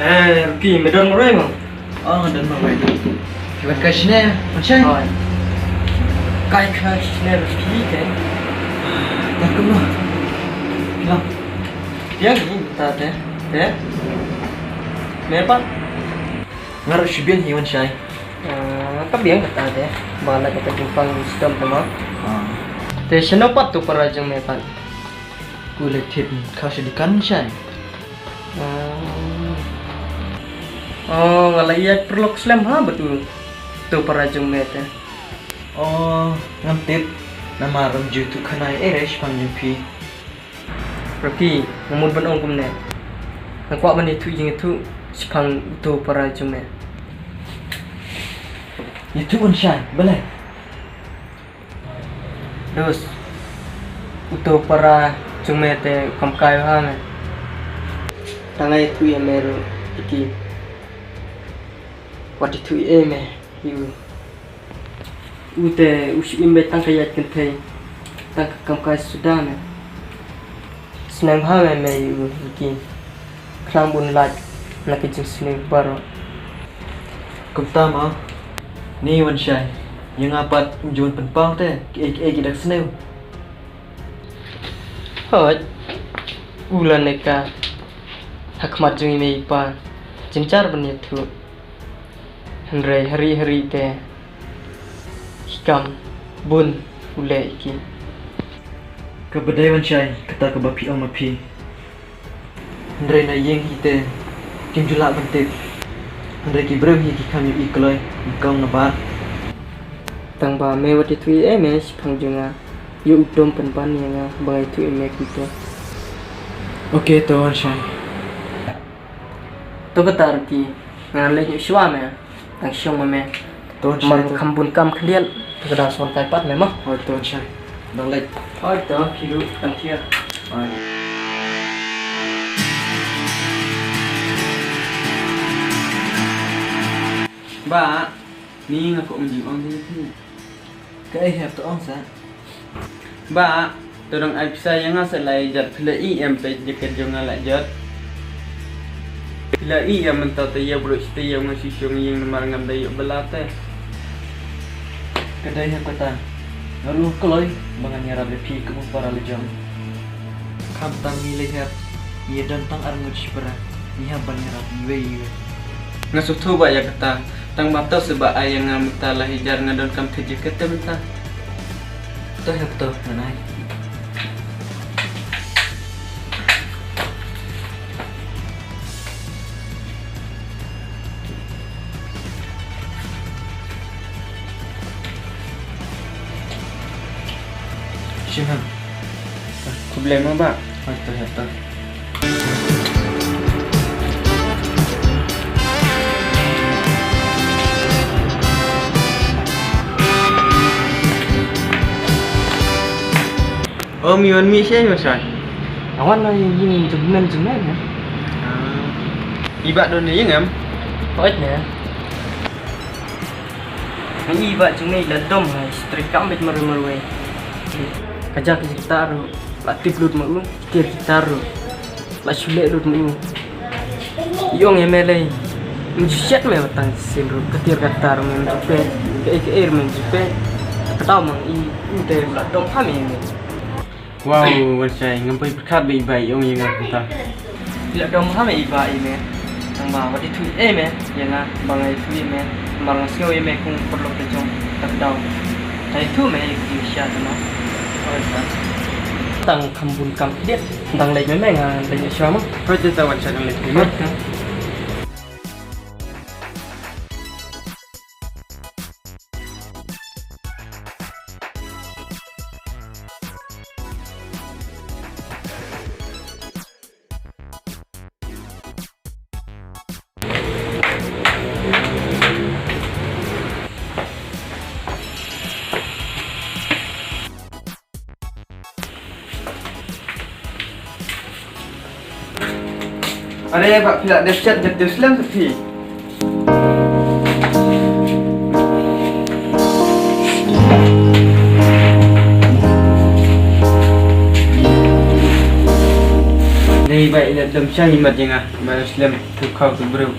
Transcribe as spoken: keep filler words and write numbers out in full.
Eh, Ruki, me don marwei mo? Oh, nga don marwei. Ki wan kai shane, wan shai. Oi. Kai kai shane Ruki te. Dah kumno? Biang. Biang hi ta te. Te. Me pat? Nga ruh shu biang hi wan shai. Ah, ka biang kata te. Ba la kata jingpang stem te mo. Ah. Te shano pat uto para jong me pat? Ku leit thied kha sha dukan shai. Ah. Oh, nga la ïa pyrlok slem ha bad uto para jong me te. Oh, ngam tip. Namar ym ju tuh khana ei ei shaphang jong phi. Ruki, nga mut ban ong kumne. Nga kwah ban ïathuh jingïathuh shaphang uto para jong me. Ïathuh wan shai, balei? Dos, uto para jong me te kam kai ha me. Tang ai tu ïa me ruh, Ruki. Wat ïathuh ïa me, ïa u. U te u shu im beit tang ka ïaid kynthei, tang ka kam kai suda me. Sneng bha me, me ïa u Ruki. Khnang ba un lait na ka jingsniew baroh. Kumta mo, ni wan shai, ïa nga pat ym ju wan pynpaw te kiei kiei ki dak sniew. Hooid, u la neka ha khmat jong i mei i pa, jynjar ban ïathuh. Hynrei hynrei hynrei te ki kam bun u leh ïa ki. Kaba dei wan shai kata kaba phi ong ma phi. Hynrei na ïing hi te kim ju lah ban tip. Hynrei ki briew hi ki kham ïohi kloi nyngkong na bar. Tang ba me wat ïathuh ïa me shaphang jong nga. Ïa u dom pynban ïa nga ba nga ïathuh ïa me kumta. Ok, to wan shai. To kata Ruki, ngan leit shuwa me. Tang shong ma me. To wan shai. Mar to. Kham bun kam khyndiat. To ka dang son kai pat me mo. Hooid to wan shai. Dang leit. Hooid to, phi ruh tang thiah. Hooid. Ba, ni nga kwah ong jingong ïa phi. Kaei hep, to ong sa. Ba, to dang ai pisa ïa nga sa lai jot, phi la i em peit jaket jong nga la jot. Phi la i em mynta te ïa briew shisha ïa nga shisha ïing namar ngam da ïoh bylla te. Ka dei hep kata. Nga ruh kloi ba ngan ïarap ïa phi kum u para lajong. Khamtam ngi lei hep, ngi don tang arngut shipara, ngi hap ban ïarap iwei iwei. Nga sngewthuh ba ïa kata, tang ba to seh ba ai ïa nga mynta la hajar nga donkam thied jaket te mynta. To hep to, ngan ai. Shim hem. Khublei mo bah. Hooid to, hooid to. O, me wan mih shane mo shane? Nga wan na ïing jong men jong men. Ah. I bah don na ïing em? Hooid ne. Nga i bah jong me i la dom ha i strik kam beit marwei marwei. Ka jaka jingktah ruh la tip lut ma u, ki tiar ki tar ruh la shu leh lut ma u. I ong ïa me lei, ym ju shet me ba tang shisien ruh ka tiar ka tar me ym ju peit, kaei kaei ruh me ym ju peit. Ka daw ma i, u te la dom ha me ïa me. Wow, wan shai, ngam poi pyrkhat ba i bah i ong ïa nga kumta. I la dom ha me i bah ïa me. Tang ba wat ithuh ei me ïa nga ba nga ithuh ïa me. Namar nga sngew ïa me kum u paralok lajong, ka daw. Tang ithuh me ïa ki sha tang ma. Tang kham bun kam khyndiat. Dang leit me me, nga leit shuwa mo. Hooid te wan shai, dang leit me mo. Hooid te. Are, ba phi la dep chat, dep dep slem sa phi. Bai da dam shang imat jeng nga, bai slem tu khaw tu briew.